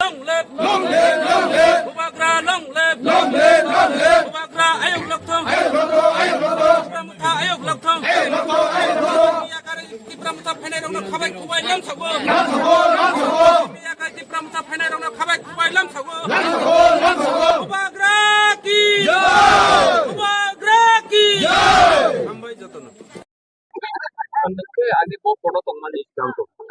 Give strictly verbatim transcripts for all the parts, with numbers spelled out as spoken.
Long live! Long live! Long live! Bubagra long live! Long live! Long live! Bubagra ayuk lokthong! Ayuk lokthong! Ayuk lokthong! Tipra Motha ayuk lokthong! Ayuk lokthong! Ayuk lokthong! Miyakari Tipra Motha phainairokno khabai khubai lamsago! Lamsago! Lamsago! Miyakari Tipra Motha phainairokno khabai khubai lamsago! Lamsago! Lamsago! Bubagra ki! Jai! Bubagra ki! Jai! Hambai jotono. Ani bo kono tongmani.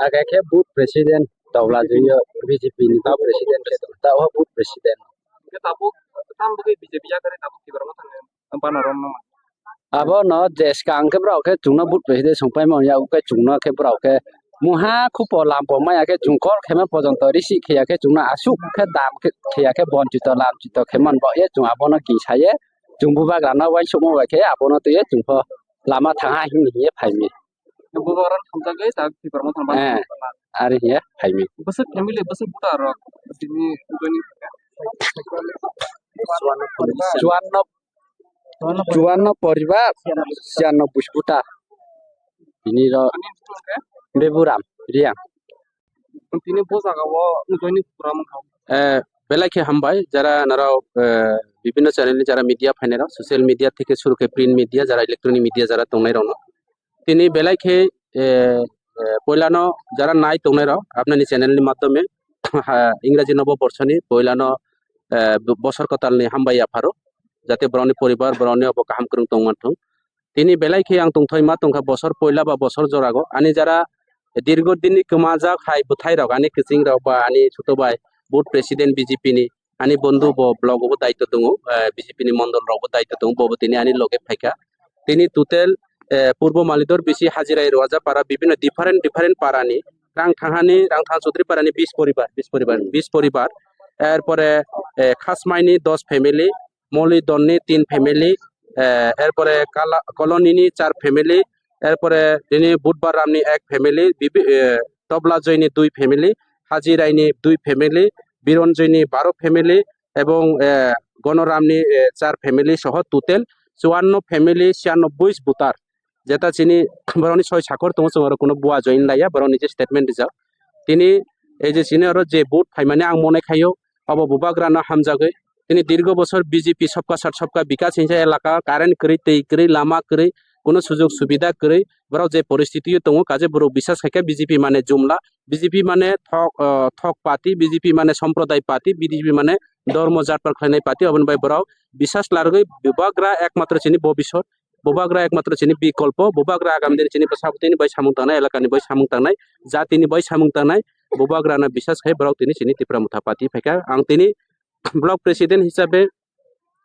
Age khe booth president tawla jwiyo B J P ni ta president khe tong ta o booth president. Khe tabuk tam bagwi B J P yakari tabuk kibar ma thangni bana rom no. Abo no je swkang khe borok khe chwngno booth president song paima ya khe chwngno khe borok khe muha khupo lampo maya khe chwng kor khema pojonto risi khiya khe chwngno asuk khe dam khe khiya khe bonchito lamchito khe man bo ye chwng abono kisa ye chwng bubagrano uansukma bai khe abono twi ye chwng pho lama thang ha himni hiye phaimi. Bubagra thamjagwi ta Tipra Motha ban. Eh, ari hiye phaimi. Bwswk family, bwswk buta rok tini joining. Chuanno, chuanno poribar, chianno bush buta. Tini ro Beburam, Riang. Tini bo jaga o joining program wngkha. Eh, belai khe hambai, jara norok, eh, bibinno channel ni jara media phainai rok, social media theke suru khe print media, jara electronic media jara tongnai rok no. Tini belai khe, eh, eh, poilano jara nai tongnai rok, apnani channel ni madhyome, ha, Ingraji nobo borsoni poilano, eh, bo-, bosor kwtalni hambai yapharo, jate borokni poribar, borokni obo kaham kwrwng tong manthung. Tini belai khe ang tongthoi ma tongkha bosor poila ba bosor jorago. Ani jara dirgo dinni kwmajak hai bwthai rok, ani kwching rok ba ani chuto bai booth president B J P ni, ani bondhu bo block o bo daityo tongo, eh, B J P ni mondol rok bo daityo tongo, bo bo tini ani loge phaikha. Tini total, eh, Purbo Malidor bisi Hajirai Roaja para bibinno different different para ni rang thangha ni, rang thang Chaudhuri para ni bis poribar, bis poribar, bis poribar. Erpore, eh, Khasmai ni dos family, Molidon ni tin family, eh, erpore Kala-, Koloni ni char family, erpore tini Budbar Ram ni ek family, bibi-, eh, Tobla Joy ni dui family, Haji Rai ni dui family, Biron Joy ni baro family, ebong, eh, Gono Ram ni, eh, char family soho total chuanno family, chianno buis butar. Jeta chini borokni soi sakor tongo, chwng oro kuno bua join laiya, borok nije statement rijak. Tini ei je chini oro je vote phaimani ang monai khaio, obo bubagrano hamjagwi. Tini dirgo bosor B J P Sabka Sath Sabka Bikas hinsa elaka current kwrwi, twi kwrwi, lama kwrwi, kuno sujog subida kwrwi, borok je poristiti o tongo, kaje borok bisas khaikha B J P mane jumla, B J P mane thok, ah, thok party, B J P mane somproday party, B J P mane dormo jat par khlainai party, oboni bai borok bisas largwi bubagra ekmatro chini bobisot. Bubagra ekmatro chini bikolpo, bubagra agami dini chini bwsabwtwini bai samung tangnai, elakani bai samung tangnai, jatini bai samung tangnai, bubagrano bisas khai borok tini chini Tipra Motha party phaikha. Ang tini block president hisabe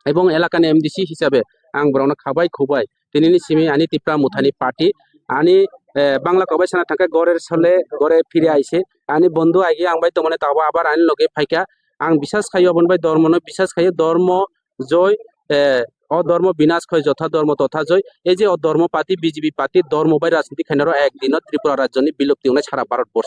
ebong elakani M D C hisabe ang borokno khabai khubai tinini simi ani Tipra Mothani party, ani, eh, Bangla kokbai sana thangkhe gore sole gore phiri aise, ani bondhu agi ang bai tongmani tabo abar ani loge phaikha. Ang bisas khaio, aboni bai dormono bisas khaio, dormo joi, eh, o dormo binas khoi jotha dormo totha joi. Ei je o dormo party, B J P party, dormo bai rajniti khainaro ek dino Tripura rajyoni bilupti wngnai sara Bharat borso.